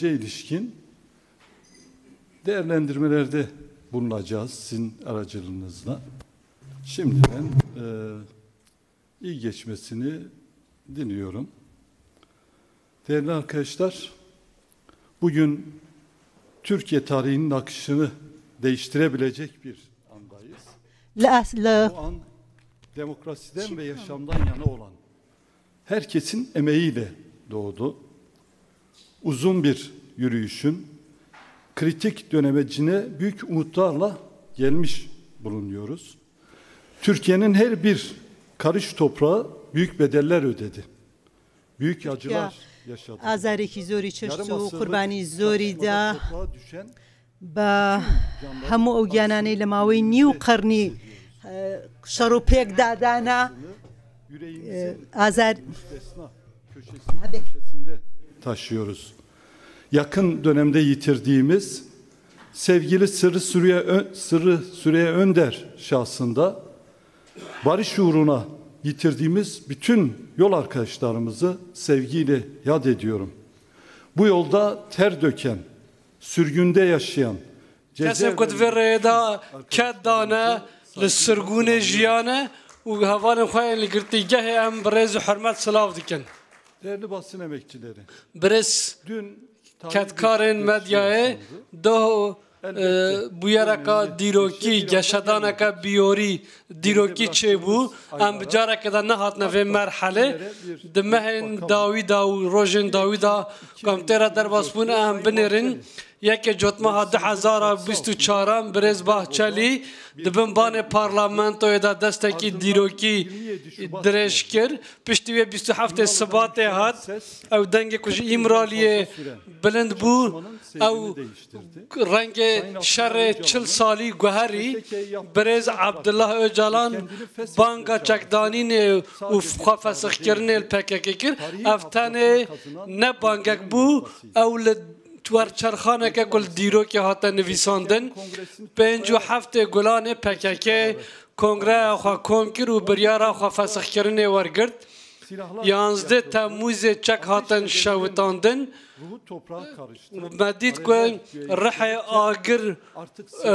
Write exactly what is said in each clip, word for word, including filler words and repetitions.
ilişkin değerlendirmelerde bulunacağız sizin aracılığınızla. Şimdiden e, iyi geçmesini diliyorum. Değerli arkadaşlar, bugün Türkiye tarihinin akışını değiştirebilecek bir andayız. Li as-, li Bu an demokrasiden ve yaşamdan yana olan herkesin emeğiyle doğdu. Uzun bir yürüyüşün kritik dönemecine büyük umutlarla gelmiş bulunuyoruz. Türkiye'nin her bir karış toprağı büyük bedeller ödedi. Büyük acılar yaşadı. Azarekî zorî çeşt û qurbanî zorî da. Bە هەموو ئەو گیانانەی لە ماوەی نیو قەرنی شەڕ و پێکدادانە ئازار köşesinde taşıyoruz. Yakın dönemde yitirdiğimiz sevgili Sırrı Süreyya, Ö- Sırrı Süreyya Önder şahsında barış uğruna yitirdiğimiz bütün yol arkadaşlarımızı sevgiyle yad ediyorum. Bu yolda ter döken, sürgünde yaşayan, Kesên ku di vê rêyê de ked dane li sirgûnê jiyane û hevalên xwe yên li girtîgehê em bi rêz û hurmet silav dikin. Değerli basın emekçileri, Birêz dün tarih kedkarên geçti, medyayê geçti. doh e, bûyereka dîrokî, geşedaneke biyorî, dîrokî çêbû. Em bi careke de nehatine vê merhelê. Di mehên dawî de û rojên dawî de ku em tê re derbas bûn, em binêrin. Yekê Cotmeha du hezar û bîst û çaran birêz Bahçelî di bin banê parlamentoyê de destekî dîrokî dirêj kir. Piştî wê bîst û heftê Sibatê hat. Ew dengê ku ji Îmraliyê bilind bû, ew rengê şerê çil salî guherî. Birêz Abdullah Ocalan banga çekdanînê û xwefesixkirinê li P K K kir. Ev tenê ne bangek bû, ew li werçerxaneke ku li dîrokê hate nivîsandin. Pênc û heftê Gulanê P K K kongreya xwe kom kir û biryara xwefesixkirinê wergirt. Yanzdeh Temmûzê çek hatin şewitandin. Me dît ku rihê agir, e,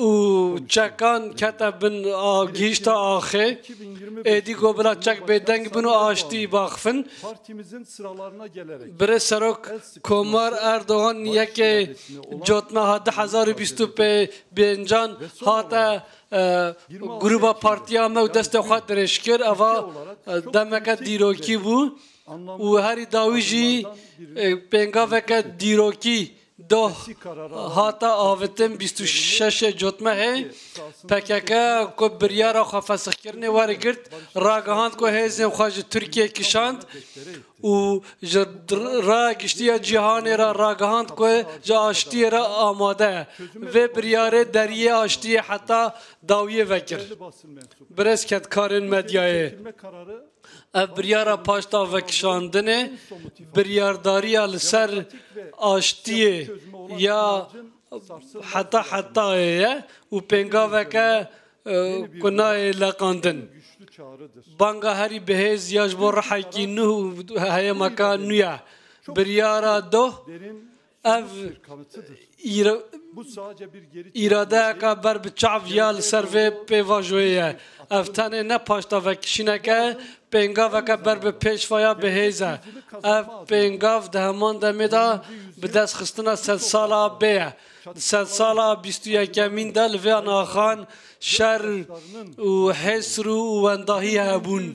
û çekan kete bin a-, gihîşta axê. Êdî ku bila çek bêdeng bin û aştî baxifin. Birê Serok Komar Erdogan yekê Cotmeha du hezar û bîst û pêncan hate e, gruba partiya me û destê xwe dirêj kir. Eva, e, demeke dîrokî bû û herî dawî jî, e, pêngaveke dîrokî doh hate avitin. Bîst û şeşê Cotmehê P K K ku biryara xwe fesixkirinê werigirt, ragihand ku hêzên xwe ji Tirkiyê kişand û ji raya giştî ya cîhanê re ragihand ku ji aştiyê re amade ye. Vê biryarê deriyê aştiyê heta dawiyê vekir. Birêz kedkarên medyayê, ev biryara paşdavekişandinê biryardariya li ser aştiyê ya heta hetayê ye û pêngaveke, e, ku nayê leqandin. Banga herî bihêz ya ji bo rihekî nû û heyameka nû ye. Biryara doh, ev îra-, îradeyeke ber bi çav ya li ser vê pêvajoyê ye. Ev tenê ne paşdavekişîneke, pêngaveke ber bi pêşva ya bihêz e. Ev pêngav di heman demê de bi destxistina sedsala bê ye. Di sedsala bîst û yekemîn de li vê naxan şer û hesr û wendahî hebûn.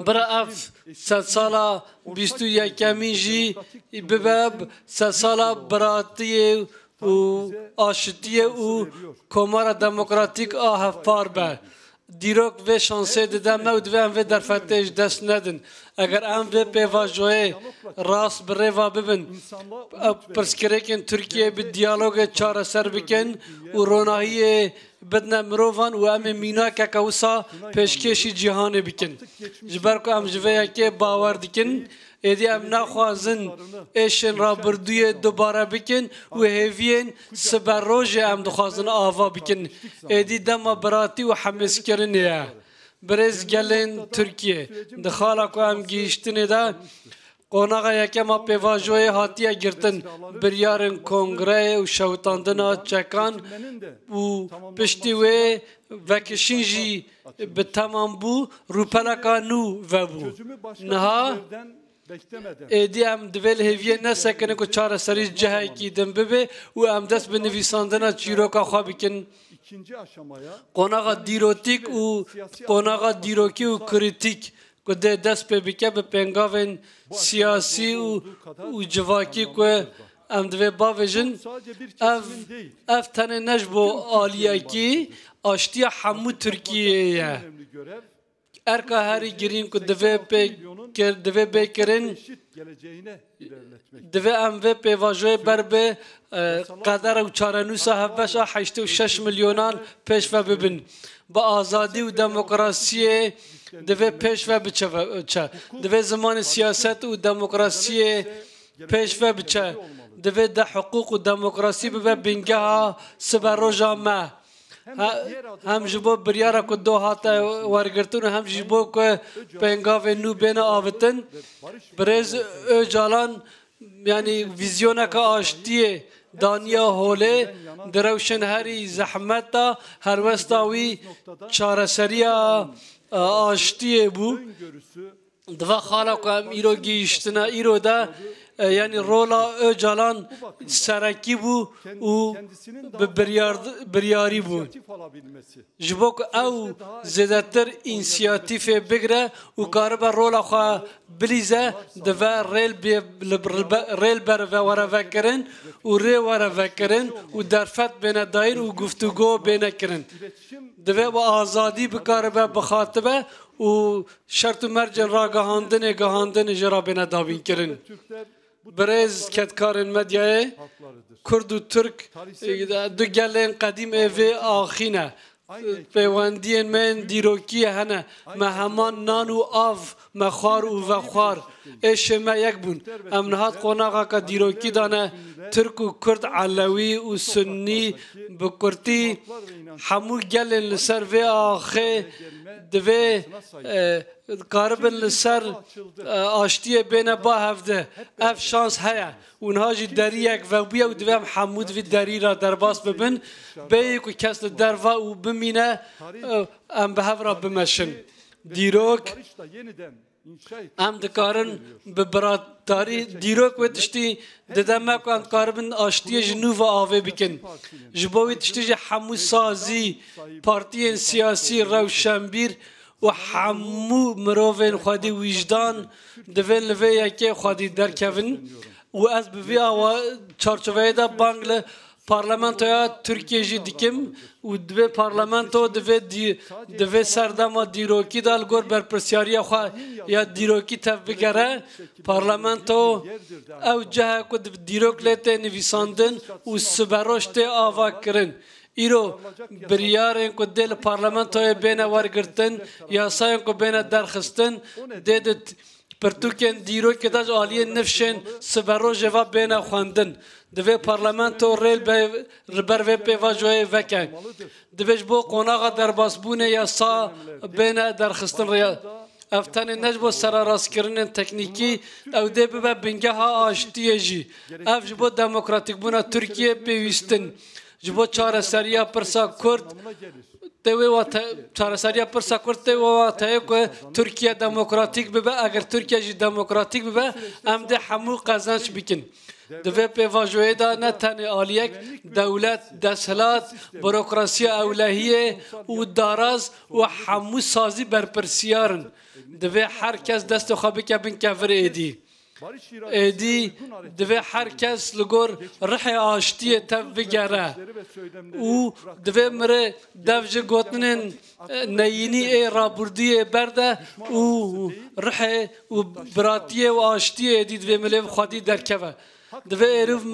Bira ev sedsala bîst û yekemîn jî bibe sedsala biratiyê û aşitiyê û Komara Demokratîk a hevpar be. Dîrok vê şansê dide me û divê em vê derfetê ji dest nedin. Eger em vê pêvajoyê rast bi rê ve bibin, ew pirsgirêkên Tirkiyeyê bi diyalogê çareser bikin û ronahiyê bidine mirovan û em ê mînakeke wisa pêşkêşî cîhanê bikin. Ji ber ku em ji vê yekê bawer dikin, êdî em naxwazin êşên rabirdûyê dubare bikin û hêviyên siberojê em dixwazin ava bikin. Êdî dema biratî û hemêzkirinê ye. Birêz gelên Tirkiyê, di xala ku em gihîştinê de, Qonaxa yekem a pêvajoyê hatiye girtin, biryarên kongreyê û şewitandina çekan û piştî wê vekişîn jî bi temam bû, rûpeleka nû vebû. Niha êdî em divê li hêviyê nesekinin ku çareserî cihekî din bibe û em dest bi nivîsandina çîroka xwe bikin. Qonaxa dîrotîk û qonaxa dîrokî û krîtîk ku dê dest pê bike bi pêngavên siyasî û, û civakî ku em divê bavêjin, ev, ev tenê ne ji bo aliyekî, aştiya hemû Tirkiyeyê ye. Erka herî girîng ku divê pê kir, divê bê kirin, divê em vê pêvajoyê ber bi, e, qeder û çarenûsa hevbeş a heştê û şeş milyonan pêş ve bibin. Bi azadî û demokrasiyê divê pêş ve biçe ve, çe. Divê zimanê siyaset û demokrasiyê pêş ve biçe. Divê de hiqûq û demokrasî bibe bingeha siberoja me. He-, hem ji bo biryara ku do hate wergirtin û hem jî bo ku pêngavên nû bêne avitin, birêz Ocalan, yanî vîzyoneke aştiyê daniya holê, di rewşên herî zehmet de helwesta wî çareseriya, e, aştiyê bû. Di va xala ku em îro gihîştine îro de, e, yanî rola Ocalan serekî bû û bi biryar-, biryarî bû. Ji bo ku ew zêdetir însiyatîfê bigire û karibe rola xwe bilîze, dive rêl bê-, li-, rêl ber ve were vekirin û rê were vekirin û derfet bêne dayîn û guftûgo bêne kirin. Divê bi azadî bikaribe bixatibe û şert û mercên ragihandinê, gihandinê jê re bêne dabînkirin. Birêz kedkarên medyayê, Kurd û Tirk, e, du gelên qedîm ê vê axî ne. Peywendiyên me yên dîrokî hene. Me heman nan û av, me xwar û vexwar. Êşê me yek bûn. Em niha di qonaxeke dîrokî de ne. Tirk û Kurd, Elewî û Sunnî, bi kurtî hemû gelên li ser vê axê divê, e, dikaribin li ser, e, aştiyê bêne ba hevdeh. Ev şans heye. Û niha jî deriyek vebûye û divê em hemû di vî derî re derbas bibin. Bêyî ku kes li derve û bimîne, e, em bi hev re bimeşin. Dîrok, em dikarin bi biradarî, dîrok wê tiştî dide me ku em dikaribin aştiyê ji nû ve avê bikin. Ji bo wî tiştî jî hemû sazî, partiyên siyasî, rewşenbîr û hemû mirovên xwedî wîjdan divên li vê yekê xwedî derkevin û ez bi vî awa çarçoveyê de bang li Parlamentoya Tirkiyê jî dikim û divê parlamento divê dî-, divê serdema dîrokî de li gor berpirsyariya xwe ya dîrokî tevbigere. Parlamento ew cih e ku di-, dîrok lê tê nivîsandin û siberoj tê avakirin. Îro biryarên ku dê li parlamentoyê bêne wergirtin, yasayên ku bêne derxistin, dê di t-, pirtûkên dîrokê de ji aliyê nifşên siberojê ve bêne xwendin. Divê parlamento rê li be-, li ber vê pêvajoyê veke. Divê ji bo qonaxa derbasbûnê yasa bêne derxistin rêya. Ev tenê ne ji bo sererastkirinên teknîkî, ew dê bibe bingeha aştiyê jî. Ev ji bo demokratîkbûna Tirkiyê pêwîstin. Ji bo çareseriya pirsa Kurd, tê wê wate-, çareseriya pirsa Kurd tê wê wateyê ku Tirkiye demokratîk bibe, eger Tirkiye jî demokratîk bibe, em dê hemû qezenç bikin. Di vê pêvajoyê de ne tenê aliyek, dewlet, desthilat, burokrasiya ewlehiyê û daraz û hemû sazî berpirsiyar in. Divê her kes destê xwe bike bin kevirê êdî. Êdî divê her kes li gor rihê aştiyê tev bigere û divê mirê dev ji gotinên, e, neyînî ê rabûrdiyê berde û rihê û biratiyê û aştiyê êdî divê milê bi xwedî derkeve. Divê êrîv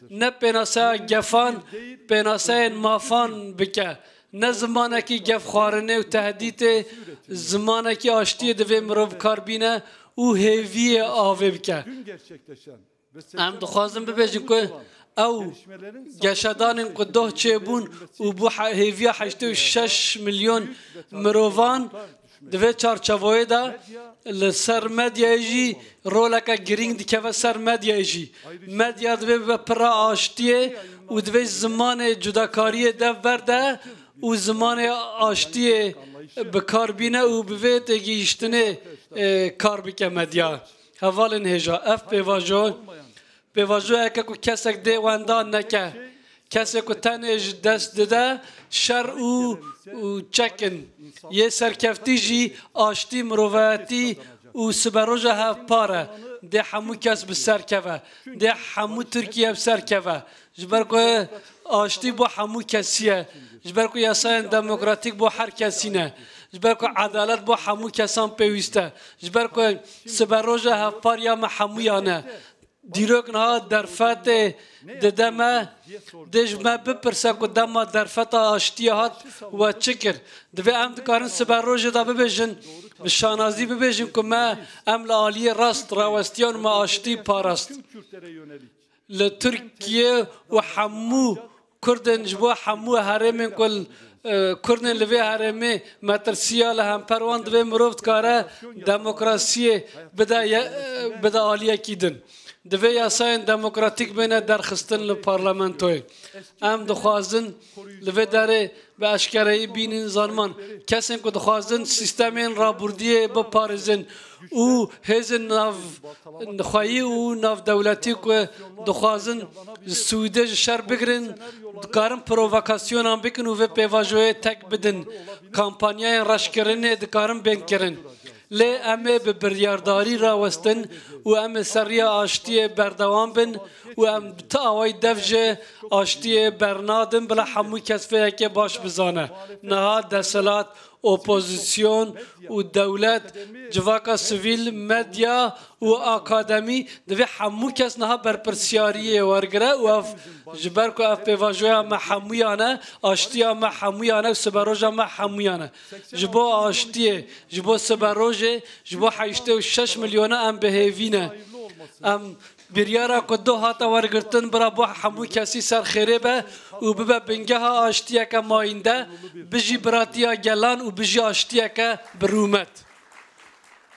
ne pênaseya gefan, pênaseyên mafan bike. Ne zimanekî gefxwarinê û tehdîtê, zimanekî aştiyê divê mirov bi kar bîne û hêviyê avê bike. Em dixwazin bibêjin ku ew geşedanên ku doh çêbûn û bû he-, hêviya heştê û şeş milyon mirovan Di vê çarçevoyê de li ser medyayê jî roleke girîng dikeve ser medyayê jî. Medya divê bibe pira aştiyê û divê zimanê cudakariyê dev berde û zimanê aştiyê bi kar bîne û bi vê têgihiştinê, e, kar bike medya. Hevalên hêja, ev pêvajo, pêvajoyeke ku kesek dê wenda neke. Kesê ku tenê ji dest dide şer û, û çek in. Yê serkeftî jî aştî, mirovayetî û siberoja hevpar e. Dê hemû kes bi ser keve. Dê hemû Tirkiye bi ser keve. Ji ber ku aştî bo hemû kesî ye. Ji ber ku yasayên demokratîk bo her kesî ne. Ji ber ku edalet bo hemû kesan pêwîst e. Ji ber ku siberoja hevpar ya me hemûyan e. Dîrok niha derfetê dide me, dê ji me bipirse ku dema derfeta aştiyê hat, we çi kir? Divê em dikarin siberojê de bibêjin, bi şanazî bibêjin ku me, em li aliyê rast rawestiyan û me aştî parast. Li Tirkiye û hemû Kurdên ji bo hemû herêmên ku, e, Kurdên li vê herêmê metirsiya li hemper wan, divê mirov dikare demokrasiyê bide ye-, e, bide aliyekî din. Divê yasayên demokratîk bêne derxistin li parlamentoyê. Em dixwazin li vê derê bi eşkereyî bînin zanman. Kesên ku dixwazin sîstemên rabûrdiyê biparêzin û hêzên navxweyî û navdewletî ku dixwazin ji Swîdê ji şer bigirin, dikarin provokasyonan bikin û vê pêvajoyê tek bidin. Kampanyayên reşkirinê dikarin bên kirin. Lê em ê bi biryardarî rawestin û em ê ser riya aştiyê berdewam bin û em bi ti awayî dev ji aştiyê bernadin, bila hemû kes vê yekê baş bizane. Niha deselat, opozîsyon û dewlet, civaka sivîl, medya û akademî, divê hemû kes niha berpirsiyariyê wergire û ev, ji ber ku ev pêvajoya me hemûyan e, aştiya me hemûyan e û siberoja me hemûyan e. Ji bo aştiyê, ji bo siberojê, ji bo heştê û şeş milyona em bi hêvî ne. Em biryara ku do hate wergirtin, bira bo hemû kesî ser xêrê be û bibe bingeha aştiyeke mayînde. Bijî biratiya gelan û bijî aştiyeke bi rûmet.